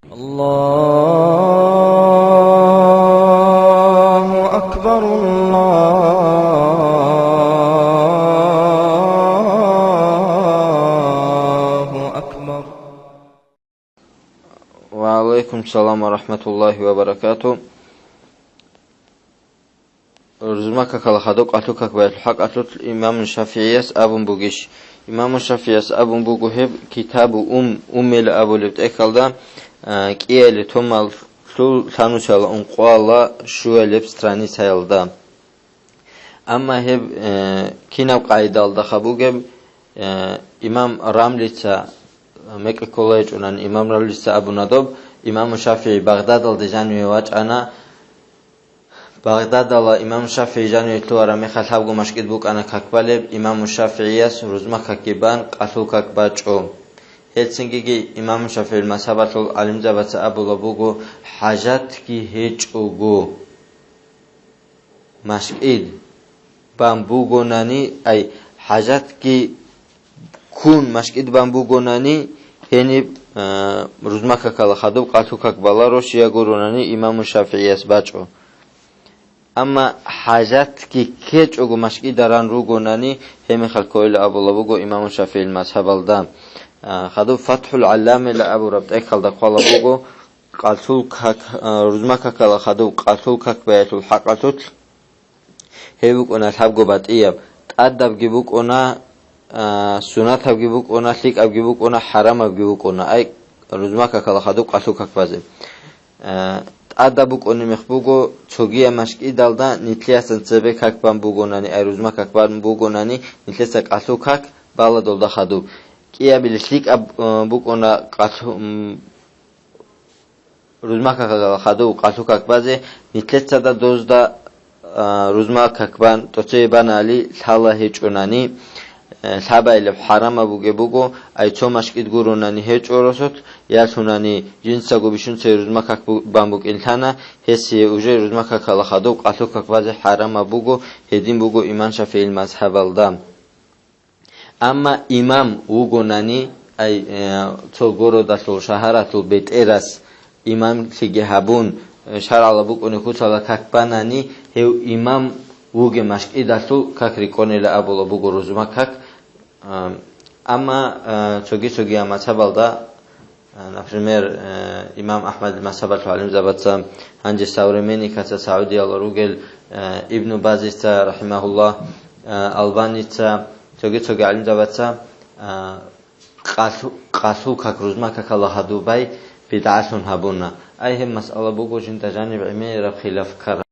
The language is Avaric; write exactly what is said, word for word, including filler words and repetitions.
الله أكبر، الله أكبر. وعليكم السلام ورحمة الله وبركاته. Рузмакакала хадуб къалъу как баялъул хӀакъалъулъ имаму ШафигӀияс абун бугищ? Имаму ШафигӀияс абун буго гьеб Китабу Ум, Уммила абулеб тӀехьалда, а, кӀияле томалъул лъанусала ункъоялда щуялеб страницаялда. Амма гьеб, э, кинаб къагӀидалдаха бугеб, э, имам Рамлица, мекъи ккола гьечӀунан, имам Рамлица абуна доб, имаму ШафигӀи Багъдадалде жаниве вачӀана, Багъдадала имам ШафигӀи жаниве лъугьараб мехалъ лъабго машкӀид букӀана как балеб, имаму ШафигӀияс рузма какги бан къалъул как бачӀо. Гьелцинги имаму ШафигӀил мазгьабалъул гӀалимзабаца абулаб буго, хӀажатги гьечӀого, машкӀид бан бугонани, ай, хӀажатги ккун машкӀид бан бугонани, гьениб, а, рузмакакала хадуб къалъу как баларо, щай гуронани имаму ШафигӀияс бачӀо. Амма хӀажатги ккечӀого машкӀида ран ругонани, гьеб мехалъ кколила абулаб буго имаму ШафигӀил мазгьабалда. А, хадуб ФатхӀул ГӀалламила абураб тӀехьалда хъвалаб буго, къалъул как, а, рузмакакала хадуб къалъул как баялъул хӀакъалъулъ. Гьеб букӀуна лъабго батӀияб, тӀадабги букӀуна, а, сунатабги букӀуна, лъикӀабги букӀуна, хӀарамабги букӀуна, ай, рузмакакала хадуб къалъу как базе. А, тӀадаб букӀунеб мех буго, цогияб машкӀидалда нилъеясан цебе как бан бугонани, ай, рузма как бан бугонани, нилъеца къалъу как бала долда хадуб. КӀиябиле лъикӀаб, а, букӀуна къалъу-, м, рузмакакала хадуб къалъу как базе, нилъецада дозда, а, рузма как бан тӀоцее банали лъала гьечӀонани, э, лъабаилеб хӀарамаб бугеб буго, ай цо машкӀид гуронани гьечӀо росулъ, ялъунани жинцаго бищун цее рузма как бу-, бан букӀин лъана, гьесие уже рузмакакала хадуб къалъу как базе хӀарамаб буго, гьедин буго имам ШафигӀил мазгьабалда. Амма имам вугонани, ай, э, цо городалъул, шагьаралъул бетӀерас имамлъиги гьабун, э, шаргӀалда букӀунеб куцалда как банани, гьев имам вугеб машкӀидалъул как рикӀкӀунила абула буго рузма как. А, амма, э, цоги-цоги мазгьабалда, Э, например, э, имам Ахмадил мазгьабалъул гӀалимзабаца, гьанже современникаца Саудиялда ругел, э, Ибну Базица, рахимахуллагь, э, Албаница, цоги-цоги гӀалимзабаца, э, къалъу-, къалъул как рузма какала гьадубай бидгӀалъун гьабуна. Ай гьеб масъала буго жинда жаниб гӀемераб хилаф ккараб.